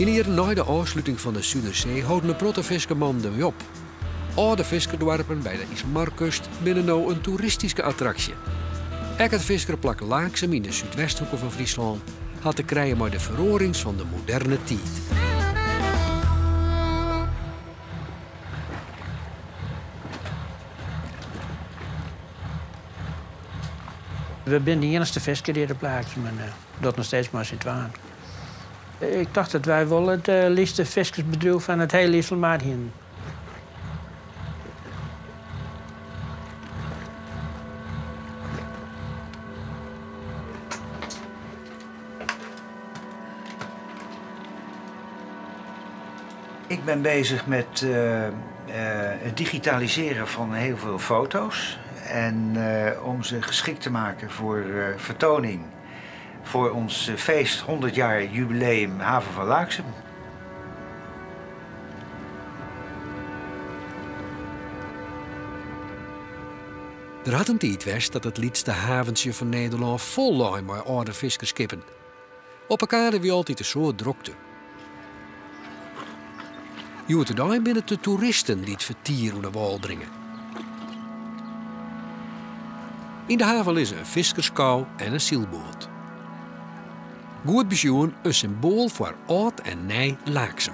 Yn de jierren nei de ôfsluting fan de Sudersee holden in protte fiskermannen dermei op. Alde fiskerdoarpen by de Iselmarkust binne no in toeristyske attraksje. Ek it fiskerplak Laaksum yn de súdwesthoeke fan Fryslân hat te krijen mei de feroarings fan de moderne tiid. We binne de iennichste fisker hjir op Laaksum en dat noch steeds mei syn twaen. Ik tocht dat wy wol it lytste fiskersbedriuw fan it hiele Iselmar hienen. Ik ben bezig met het digitaliseren van heel veel foto's. En om ze geschikt te maken voor vertoning voor ons feest 100 jaar jubileum Haven van Laaksum. Der hat in tiid west dat it lytste haventsje fan Nederlân fol lei mei âlde fiskersskippen. Op 'e kade wie altyd in soad drokte. Hjoed-de-dei binne it de toeristen dy't fertier oan de wâl bringe. Yn de haven lizze in fiskerskou en in sylboat. Goed besjoen in symboal foar âld en nij Laaksum.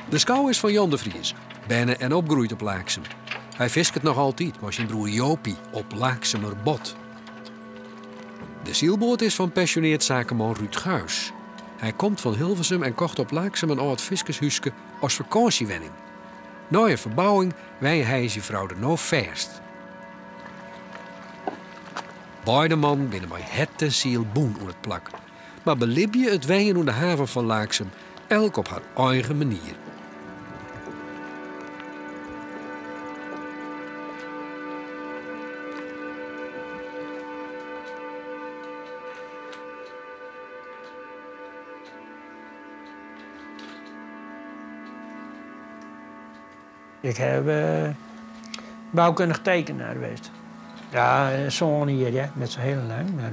De skou is fan Jan de Vries, berne en opgroeid op Laaksum. Hy fisket noch altyd mei syn broer Jopie op Laaksumer Bot. De sylboat is fan pensjoneard sakeman Ruud Guis. Hy komt fan Hilversum en kocht op Laaksum in âld fiskershúske as fakânsjewenning. Nei in ferbouwing wenje hy en syn frou der no fêst. Beide mannen binne mei hert en siel bûn oan it plak, mar belibje it wenjen oan de haven fan Laaksum elk op har eigen manier. Ik ha boukundich tekenaar west. Ja, sân jier, ja, net sa hiel lang, mar.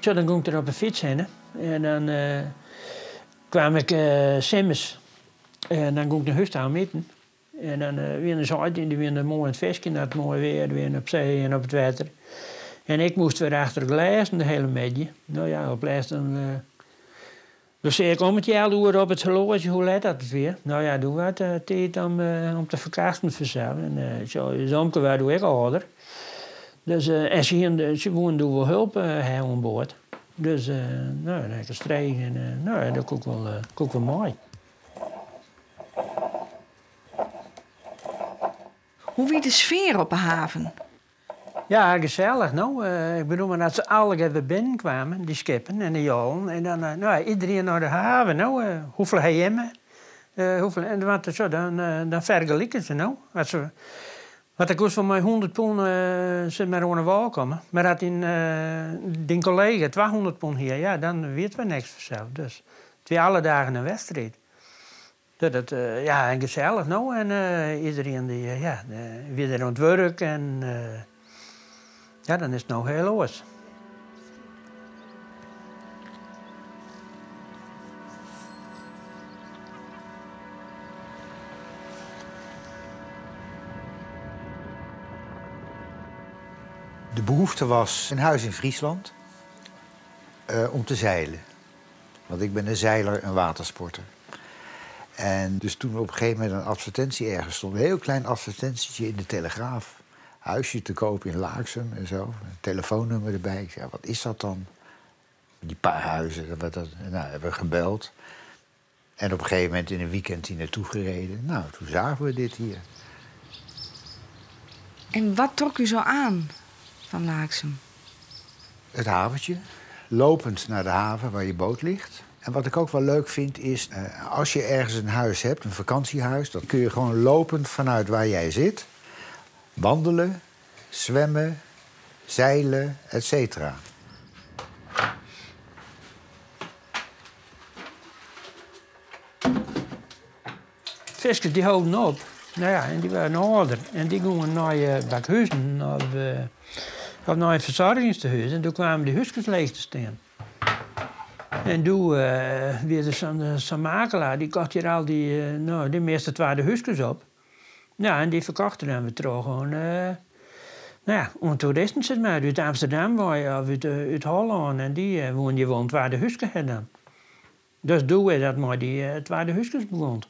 Sjoch, dan gong ik der op de fyts hinne en dan kwam ik simmers en dan gong ik nei hûs ta om iten. En dan wiene se altyd, dy wiene moai oan it fiskjen, as it moai weer wie op see en op it wetter. En ik moast wer achter glêzen de hiele middei. No ja, op lêst dan Dan seach ik om it healoere op it horloazje hoe let dat it wie. No ja, doe waard it tiid om om te ferkassen fansels. En sjo, ús omke waard doe ek âlder. Dus en se hiene, se woene doe wol help ha oan board. Dus no, dan ha ik it frege en no, dat koe ik wol, koe ik wol mei. Hoe wie de sfear op 'e haven? Ja, gesellich no. Ik bedoel mar dat se allegear wer binnen kwamen, dy skippen en de jollen. En dan, no ja, iedereen nei de haven, no. Hoefolle ha jimme? Hoefolle, en want zo, dan, dan fergeliken se no. As se, want dan koest wol mei hûndert pûn sis mar oan 'e wâl komme. Mar as dyn, dyn kollega 200 pûn hie, ja, dan wie it wer niks fansels. Dus it wie alle dagen in wedstriid. Dat it, ja, en gesellich no. En iedereen dy, ja, wie der oan it wurk en ja, dan is it no hiel oars. De behoefte was een huis in Friesland om te zeilen. Want ik ben een zeiler, een watersporter. En dus toen op een gegeven moment een advertentie ergens stond, een heel klein advertentietje in de Telegraaf. Huisje te koop in Laaksum en zo. Een telefoonnummer erbij. Ik zei, wat is dat dan? Die paar huizen, dat, dat, nou, hebben we gebeld. En op een gegeven moment in een weekend hier naartoe gereden. Nou, toen zagen we dit hier. En wat trok u zo aan van Laaksum? Het haventje. Lopend naar de haven waar je boot ligt. En wat ik ook wel leuk vind is, als je ergens een huis hebt, een vakantiehuis, dan kun je gewoon lopend vanuit waar jij zit, wandelen, zwemmen, zeilen, et cetera. Fiskers dy holden op. Nou ja, en dy waarden âlder. En dy gongen nei Bakhuzen of nei in fersoargingstehûs. En doe kwamen dy húskes leech te stean. En doe wie der sa'n makelaar, dy kocht hjir al dy, no, dy measte twadde húskes op. Ja, en dy ferkocht er dan wer troch oan, no ja, oan toeristen sis mar, út Amsterdam wei of út Hollân. En dy woene hjir wol in twadde húske ha dan. Dus doe is dat mei dy twadde húskes begûn.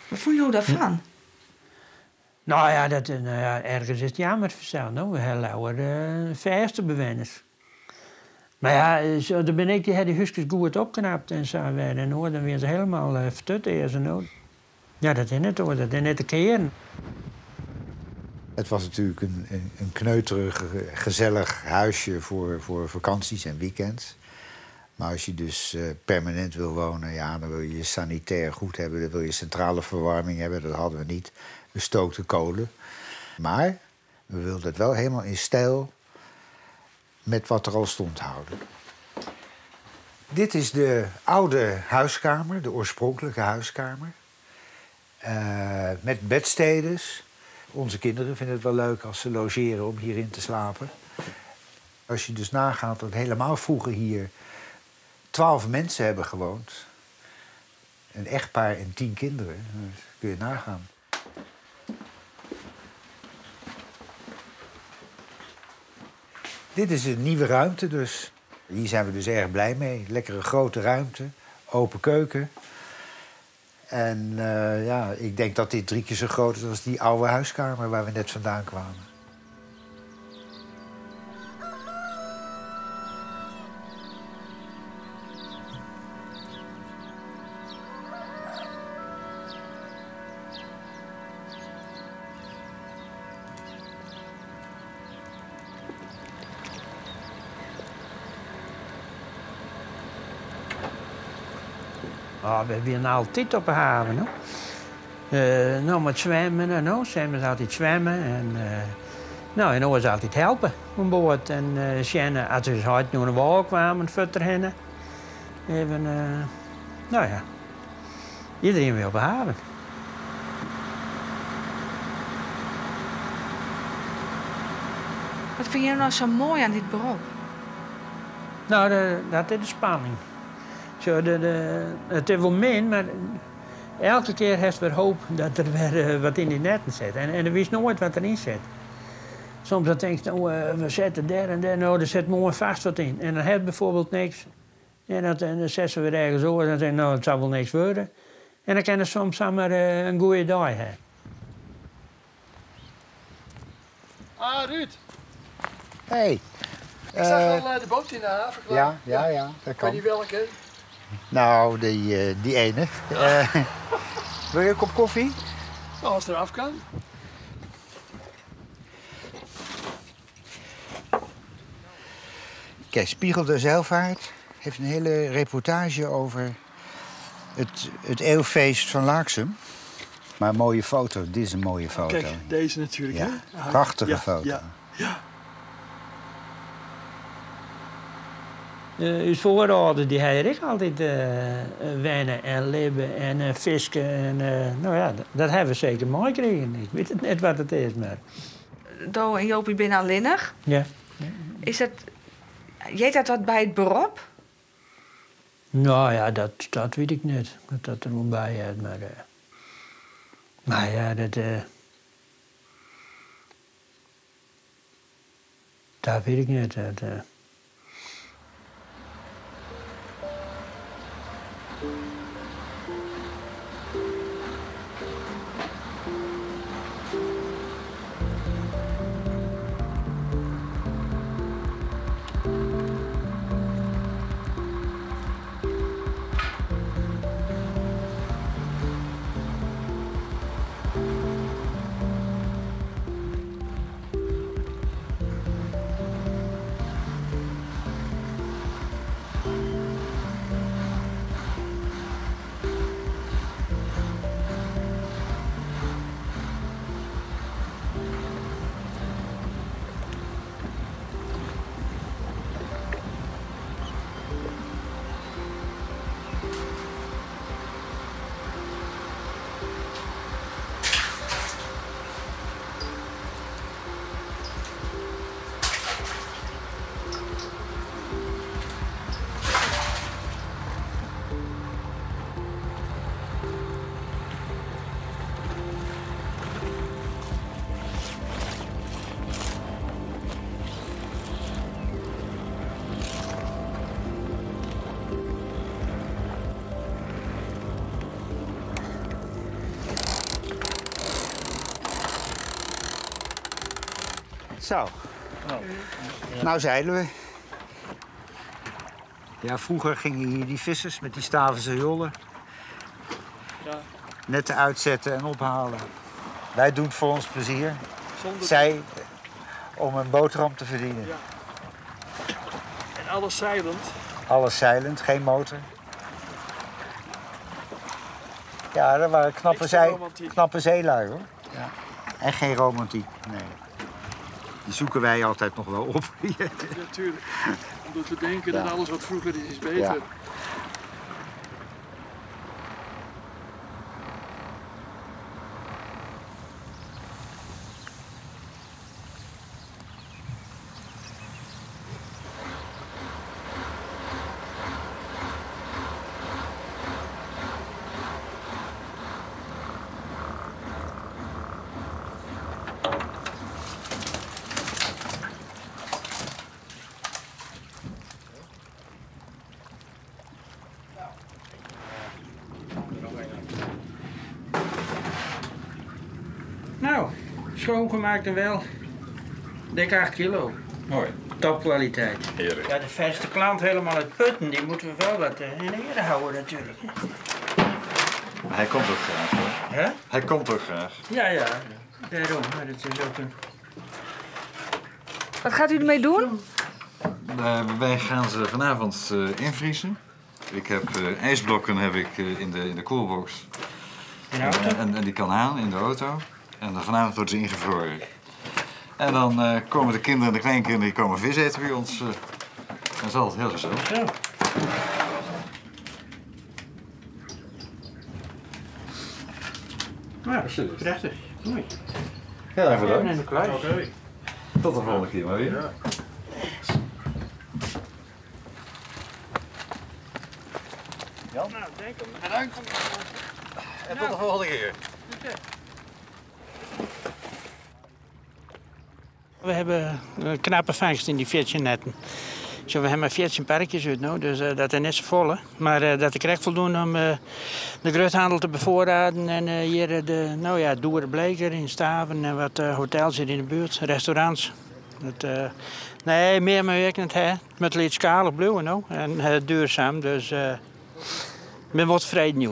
Wat fûn jo dêrfan? No ja, dat, no ja, ergens is it jammer fansels. No, we ha leaver fêste bewenners. Mar ja, so, der binne ek dy ha dy húskes goed opknapt en sa wer. En oars dan wiene se helemaal fertutearze no. Ja, dat is net oars, dat is net te kearen. Het was natuurlijk een kneuterig, gezellig huisje voor vakanties en weekends. Maar als je dus permanent wil wonen, ja, dan wil je je sanitair goed hebben, dan wil je centrale verwarming hebben. Dat hadden we niet. We stookten kolen. Maar we wilden het wel helemaal in stijl met wat er al stond houden. Dit is de oude huiskamer, de oorspronkelijke huiskamer. Met bedstedes. Onze kinderen vinden het wel leuk als ze logeren om hierin te slapen. Als je dus nagaat dat helemaal vroeger hier 12 mensen hebben gewoond. Een echtpaar en 10 kinderen, dat kun je nagaan. Dit is een nieuwe ruimte dus. Hier zijn we dus erg blij mee. Lekkere grote ruimte, open keuken. En ja, ik denk dat dit 3 keer zo groot is als die oude huiskamer waar we net vandaan kwamen. Oh, we wienen altyd op de haven, no. No, met zwemmen en no. Zwemmen is altyd zwemmen. En no, en oars altyd helpen oan board. En sjen, as ús heit no oan de wâl kwamen, fuort derhinne. Even, no ja. Iedereen wie op de haven. Wat fine jo no sa moai oan dit berop? No, dat is de spanning. Zo, it is wol min, mar elke kear hast wer hoop dat der wer wat yn dy netten sit. En der wist noait wat deryn sit. Soms dan tinkst, no, we sette dêr en dêr, no, der sit moai fêst wat yn. En dan hast bijvoorbeeld niks. En dan set se wer ergens oars en dan tink ik, no, it sil wol niks wurde. En dan kin er soms samar in goede dei ha. Ah, Ruud. Hey. Ik zag al de boot in de haven klaar. Ja, ja, ja, dat Ik weet kan. niet welke. Nou, die ene. Wil je een kop koffie? Nou, als het eraf kan. Kijk, Spiegel der Zeilvaart heeft een hele reportage over het eeuwfeest van Laaksum. Maar een mooie foto, dit is een mooie foto. Kijk, deze natuurlijk, Ja, hè? Ah, prachtige ja, foto. Ja, ja. Uw voorouders die hadden ik altyd wennen en libben en fisken. En nou ja, dat hebben we zeker mooi gekregen. Ik weet het net wat het is, maar... Do en Jopie binnen allinnich. Ja. Is dat... Jeet dat wat by it berop? Nou ja, dat weet ik net. Dat dat er wel bij is, maar ja, dat weet ik net. Dat. Zo. Nou zeilen we. Ja, vroeger gingen hier die vissers met die Staverse jollen. Ja. Netten uitzetten en ophalen. Wij doen het voor ons plezier. Zonder... Zij om een boterham te verdienen. Ja. En alles zeilend. Alles zeilend, geen motor. Ja, dat waren knappe, Niks van zij, romantiek. knappe zeelui, hoor. Ja. En geen romantiek, nee. Die zoeken wij altijd nog wel op. Ja, tuurlijk. Omdat we denken Ja. dat alles wat vroeger is, is beter. Ja. Nou, schoongemaakt en wel. Dik 8 kilo. Mooi. Topkwaliteit. Heerlijk. Ja, de verste klant helemaal uit Putten, die moeten we wel wat in ere houden natuurlijk. Maar hij komt ook graag hoor. Hè? Hij komt ook graag. Ja, ja. Daarom, maar het is ook een... Wat gaat u ermee doen? Wij gaan ze vanavond invriezen. Ik heb ijsblokken heb ik, in de koelbox. In de auto? En die kan aan in de auto. En dan vanavond worden ze ingevroren. En dan komen de kinderen en de kleinkinderen die komen vis eten bij ons. Dat is altijd heel gezellig. Zo. Nou, prachtig. Mooi. Ja, Even in bedankt. de kluis. Oké. Tot de volgende keer maar weer. Ja. Jan? Nou, denk om. Bedankt. En tot de volgende keer. We hebben een knappe vangst in die 14 netten. Zo, we hebben maar 14 parkjes uit nu, dus dat is net zo vol. hè. Maar dat ik krijg voldoende om de groothandel te bevoorraden. En hier de, nou ja, Doer Bleker in Staven en wat hotels hier in de buurt, restaurants. Dat, nee, meer maar ik niet. Hè. Met iets kalig blijven nou en duurzaam, dus ik ben wat tevreden nu.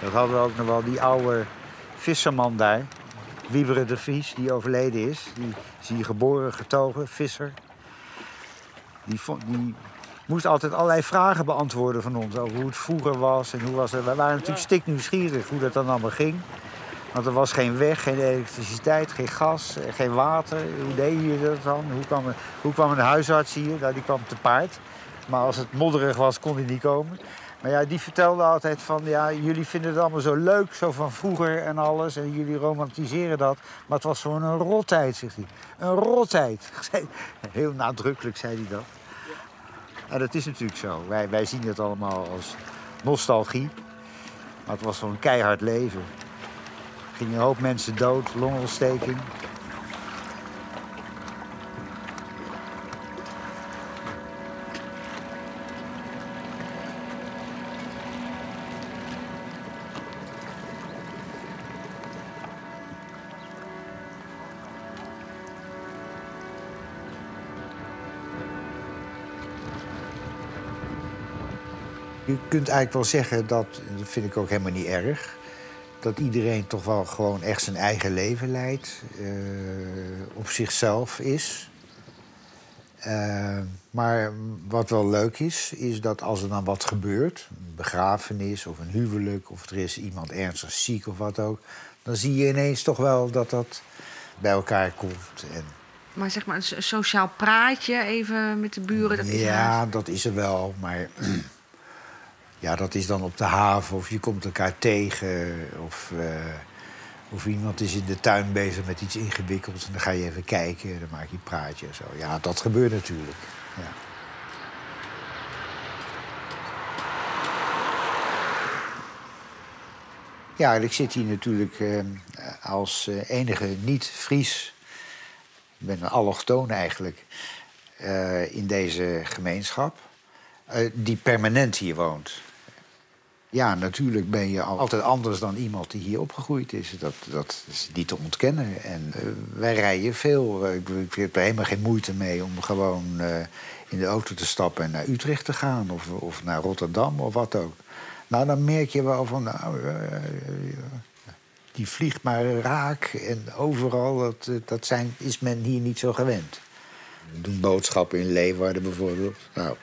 Dat hadden we ook nog wel, die oude visserman daar. Wiebere de Vries, die overleden is. Die is hier geboren, getogen, visser. Die, die moest altijd allerlei vragen beantwoorden van ons. Over hoe het vroeger was en hoe was het. We waren natuurlijk stiknieuwsgierig hoe dat dan allemaal ging. Want er was geen weg, geen elektriciteit, geen gas, geen water. Hoe deed je dat dan? Hoe kwam een huisarts hier? Nou, die kwam te paard. Maar als het modderig was, kon hij niet komen. Maar ja, die vertelde altijd van, ja, jullie vinden het allemaal zo leuk, zo van vroeger en alles. En jullie romantiseren dat. Maar het was gewoon een rottijd, zegt hij. Een rottijd. Heel nadrukkelijk zei hij dat. En dat is natuurlijk zo. Wij zien het allemaal als nostalgie. Maar het was gewoon keihard leven. Er gingen een hoop mensen dood, longontsteking. Je kunt eigenlijk wel zeggen dat, en dat vind ik ook helemaal niet erg, dat iedereen toch wel gewoon echt zijn eigen leven leidt, op zichzelf is. Maar wat wel leuk is, is dat als er dan wat gebeurt, een begrafenis of een huwelijk, of er is iemand ernstig ziek of wat ook, dan zie je ineens toch wel dat dat bij elkaar komt. En Maar zeg maar een sociaal praatje even met de buren, dat is ja, haast. dat is er wel, maar ja, dat is dan op de haven of je komt elkaar tegen of iemand is in de tuin bezig met iets ingewikkelds en dan ga je even kijken en dan maak je een praatje en zo. Ja, dat gebeurt natuurlijk. Ja. Ja, en ik zit hier natuurlijk als enige niet-Fries. Ik ben een allochtoon eigenlijk in deze gemeenschap. Die permanent hier woont. Ja, natuurlijk ben je altijd anders dan iemand die hier opgegroeid is. Dat is niet te ontkennen. En wij rijden veel. Ik heb er helemaal geen moeite mee om gewoon in de auto te stappen en naar Utrecht te gaan. Of naar Rotterdam of wat ook. Nou, dan merk je wel van, nou, die vliegt maar raak en overal, dat is men hier niet zo gewend. We doen boodschappen in Leeuwarden bijvoorbeeld. Nou,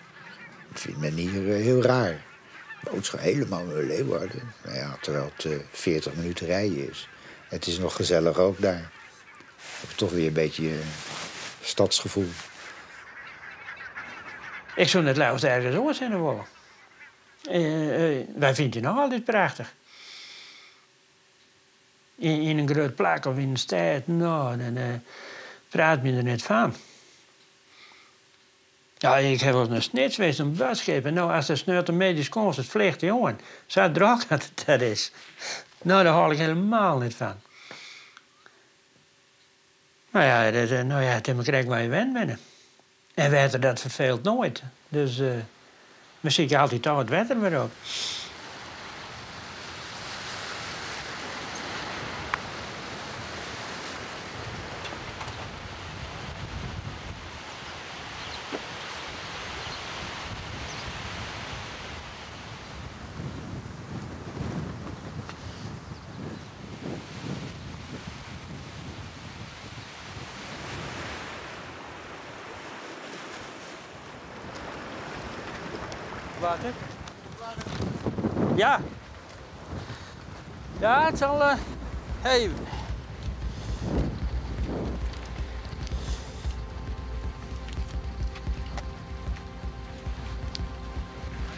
dat vindt men hier heel raar. Boodschap helemaal in Leeuwarden. Nou ja, terwijl het 40 minuten rijden is. Het is nog gezellig ook daar. Ik heb toch weer een beetje stadsgevoel. Ik zou net liefst ergens anders zijn willen. Wij vinden het nog altijd prachtig. In een groot plak of in een stad, nou, dan praat men er net van. Ja, ik heb wel eens naar Snits geweest, een boodschap. En nou, als de sneurt een medisch komt, het vliegt de jongen. Zo druk dat het dat is. Nou, daar haal ik helemaal niet van. Nou ja, dat, nou ja, het is maar waar je wend bent. En water, dat verveelt nooit. Dus we zien altijd al het water weer op. Water? Ja. Ja, het zal even.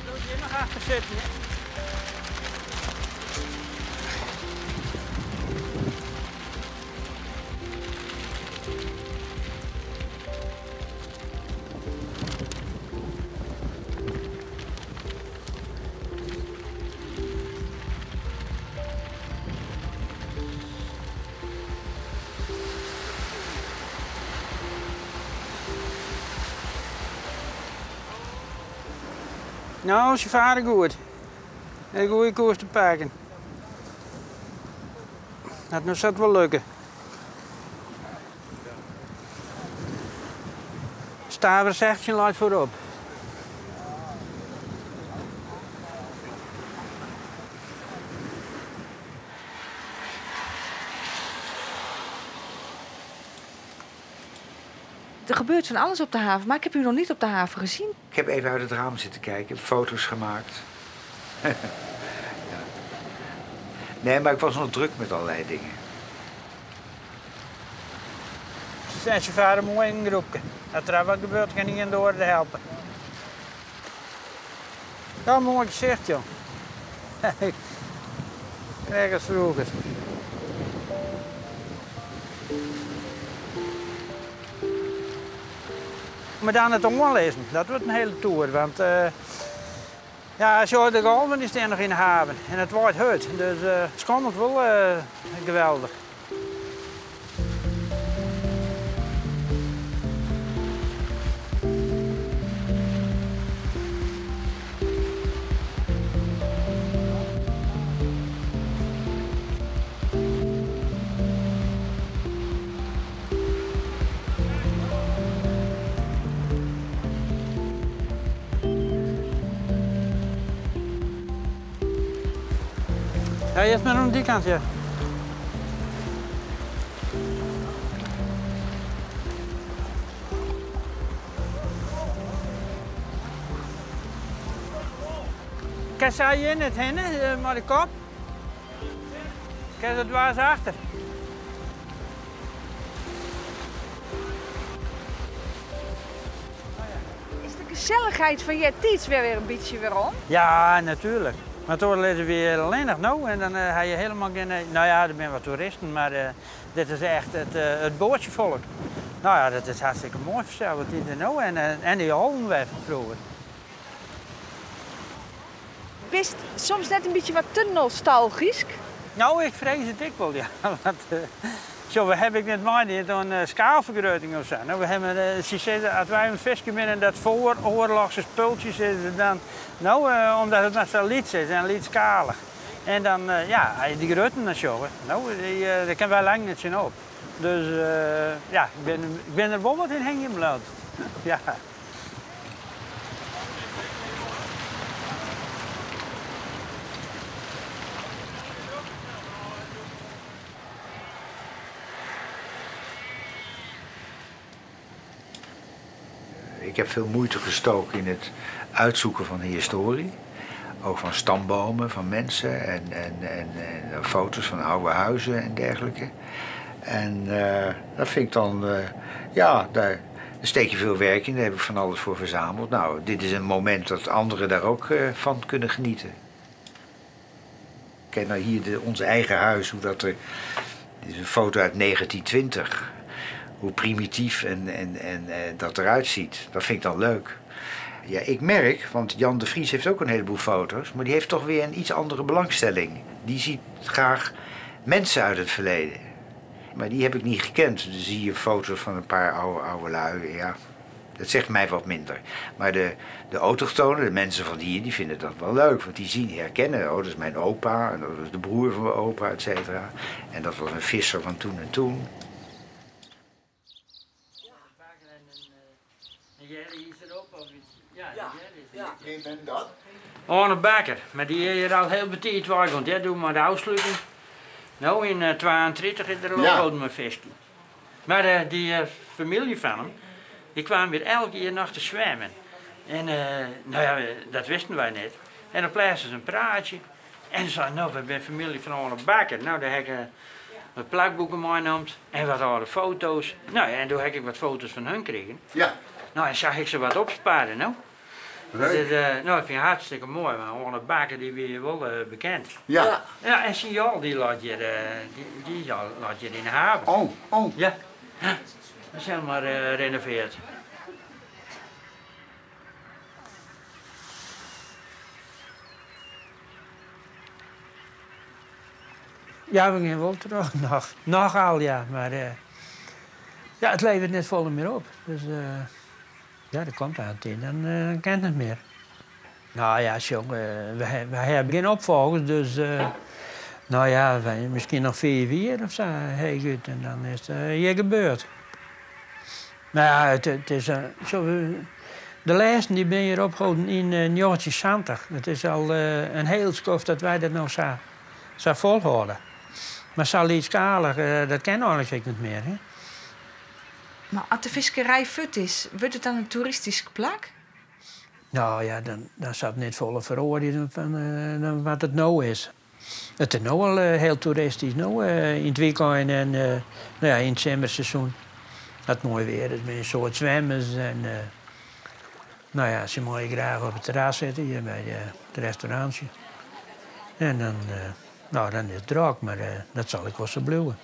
Doe je nog achter zitten, hè? Nou, ze varen goed. Een goede koers te pakken. Dat nou zal het wel lukken. Staver zegt je laat voorop. Er gebeurt van alles op de haven, maar ik heb u nog niet op de haven gezien. Ik heb even uit het raam zitten kijken, heb foto's gemaakt. Ja. Nee, maar ik was nog druk met allerlei dingen. Zijn ze varen mooi in een groepje. Als er wat gebeurt, kan ik in de orde helpen. Ja, mooi gezicht, joh. Ergens vroeger. Maar dan het omlezen, dat wordt een hele tour. Want ja, zo de golven die staan nog in de haven en het wordt hard. Dus het schommelt wel geweldig. Ja, eerst maar om die kant, ja. Kan zij in het heen, maar de kop? Kan ze dwars achter? Is de gezelligheid van Jettiets weer een beetje weer om? Ja, natuurlijk. Maar toen lezen we weer alleen nog nou en dan heb je helemaal geen... Nou ja, er zijn wat toeristen, maar dit is echt het bootjevolk. Nou ja, dat is hartstikke mooi voor wat die er nou en die Hollenweg van vroeger. Bist soms net een beetje wat te nostalgisch? Nou, ik vrees het ik wel, ja. Want Sjoch, we hawwe ek net meidien oan skaalfergrutting of sa. No, we hawwe, sy sizze, as wy oan it fiskjen binne dat foaroarlochse spultsjes is it dan, no, omdat it mar sa lyts is en lytsskalich. En dan, ja, as je dy grutten dan sjogge, no, dêr kinne wy lang net tsjin op. Dus ja, ik bin, ik bin der wol wat yn hingjen bliuwd. Ja. Ik heb veel moeite gestoken in het uitzoeken van de historie. Ook van stambomen van mensen en, en, en, en foto's van oude huizen en dergelijke. En uh, dat vind ik dan, uh, ja, daar steek je veel werk in. Daar heb ik van alles voor verzameld. Nou, dit is een moment dat anderen daar ook uh, van kunnen genieten. Kijk nou hier de, ons eigen huis, hoe dat er. Dit is een foto uit 1920. Hoe primitief en, en, en, en dat eruit ziet. Dat vind ik dan leuk. Ja, ik merk, want Jan de Vries heeft ook een heleboel foto's, maar die heeft toch weer een iets andere belangstelling. Die ziet graag mensen uit het verleden. Maar die heb ik niet gekend. Dus zie je foto's van een paar oude, oude lui. Ja, dat zegt mij wat minder. Maar de, de autochtonen, de mensen van hier, die vinden dat wel leuk. Want die zien, herkennen, oh, dat is mijn opa, en dat was de broer van mijn opa, et cetera. En dat was een visser van toen en toen. Wie ben dat? Arne Bakker, maar die is hier al heel betiid want die doet maar de afsluiting. Nou, in 32 is er al ja. met visken. Maar die familie van hem, die kwamen weer elke keer nog te zwemmen. En nou ja, dat wisten wij net. En dan plaatsten ze een praatje. En ze zeiden, nou, we zijn familie van Arne Bakker. Nou, daar heb ik wat plakboeken meegenomen en wat oude foto's. Nou ja, en toen heb ik wat foto's van hun gekregen. Ja. Nou, en zag ik ze wat opsparen, nou. Leuk. Dat, nou, ik vind het hartstikke mooi, want Arne Bakker die weer wel bekend. Ja. Ja, en Sial die laat je, die, die laat je in de haven. Oh, oh. Ja. Dat is helemaal gerenoveerd. Ja, we gaan wel terug. Nog, nogal, ja. Maar ja, het levert net vol meer op. Dus ja, dat komt aan het dan kent het meer. Nou ja, jong, wij hebben geen opvolgers, dus nou ja, wij, misschien nog 4 of zo, heel goed, en dan is het hier gebeurd. Maar ja, het is zo, de laatste die ben hier opgehouden in 1970. Het is al een heel skoft dat wij dat nog zo volhouden. Maar zo schalig, dat ken eigenlijk niet meer. Hè? Maar als de visserij fut is, wordt het dan een toeristisch plak? Nou ja, dan zou het net volle veroordelen van dan wat het nou is. Het is nu al heel toeristisch, nou, in het weekend en nou ja, in het zomerseizoen. Dat mooi weer is met een soort zwemmers. En, nou ja, ze mogen graag op het terras zitten hier bij het restaurantje. En dan, nou, dan is het druk, maar dat zal ik wel zo blijven.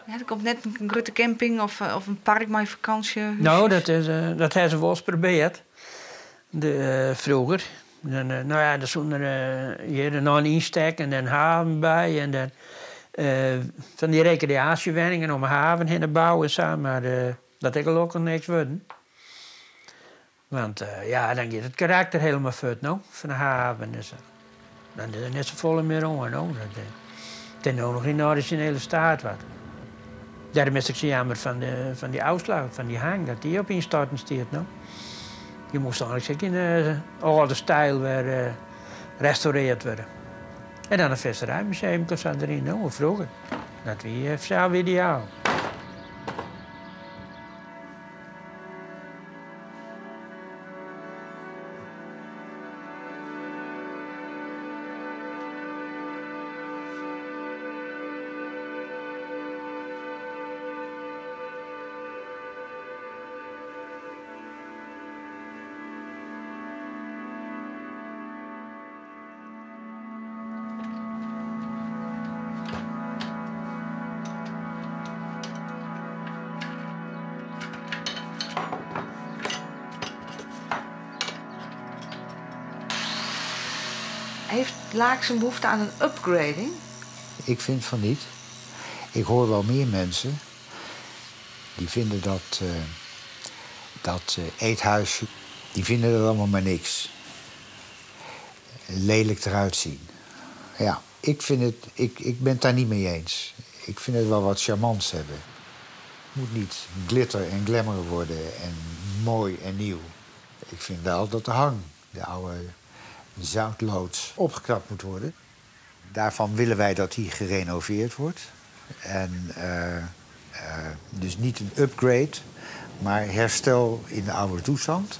Ja, er komt net een grote camping of een park met vakantie. Nou, dat hebben ze wel eens geprobeerd. Vroeger. Dan, nou ja, er stond er hier nog een instek en een haven bij. En dan, van die recreatiewenningen om een haven heen te bouwen en zo, maar dat ik gelukkig niks worden. Want ja, dan gaat het karakter helemaal voort, nou, van de haven. Dus, dan is er net zo volle meer om, nou. Het is nog in de originele staat wat. Daarom is het zo jammer van die uitslag, van die hang, dat die op instorten staat, nou. Je moest eigenlijk in de oude stijl weer restaureerd worden. En dan een visserijmuseum zat erin, nou, vroeger. Dat was zelf ideaal. Heeft Laaksum behoefte aan een upgrading? Ik vind van niet. Ik hoor wel meer mensen die vinden dat, dat eethuisje, die vinden dat allemaal maar niks. Lelijk eruit zien. Ja, ik, vind het, ik ben het daar niet mee eens. Ik vind het wel wat charmants hebben. Het moet niet glitter en glamour worden en mooi en nieuw. Ik vind wel dat de hang, de oude zoutloods, opgeknapt moet worden. Daarvan willen wij dat die gerenoveerd wordt. En dus niet een upgrade, maar herstel in de oude toestand.